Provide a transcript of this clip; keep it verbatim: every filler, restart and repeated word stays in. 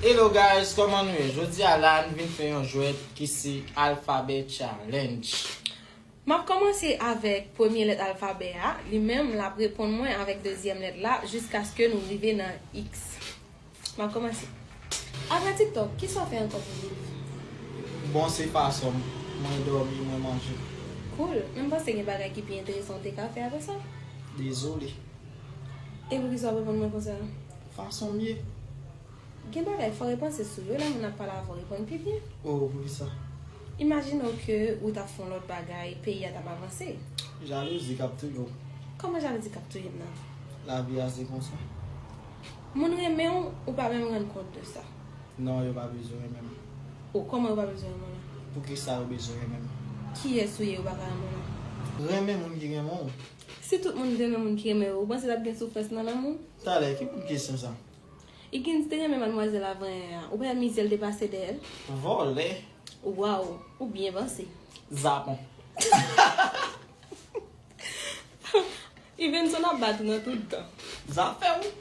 Hello guys, kòman nou ye? Jodi a la, n vin fè yon jwèt ki se alfabè challenge. M ap kòmanse avèk premye lèt alfabè a, li menm l ap reponn mwen avèk dezyèm lèt la jiskaske nou rive nan X. M ap kòmanse. Apre TikTok, kisa w fè ankò pou viv? Bon, se fason m, mwen dòmi, mwen manje. Cool, men m panse gen bagay ki pi enteresan w te ka fè apre sa. Dezole. E poukisa w ap reponn mwen konsa? Fason m ye. Gen bagay fò w repanse sou yo, lè moun ap pale avè w, reponn pi byen. Oh, poukisa? Imajine w ke ou t ap fè yon lòt bagay, peyi a t ap avanse. Jalouzi k ap touye w. Kòman jalouzi k ap touye m nan? Lavi a se konsa. Moun renmen w, ou pa menm rann kont de sa. Non, yo pa bezwen renmen m. Oh, kòman yo pa bezwen renmen w la? Poukisa yo bezwen renmen m? Kiyès ou ye yo pa ka renmen w la? Renmen moun ki renmen w. Si tout moun te renmen moun ki renmen yo, ou panse t ap gen soufrans nan lanmou? Talè, ki bout kesyon sa? Higgins te renmen madmwazèl avanyè a. Ou pa wè mizè l te pase dèyè l? Vòlè. Waw, ou byen panse. Zapon. Ivenson ap bat ou nan tout tan. Zafè w.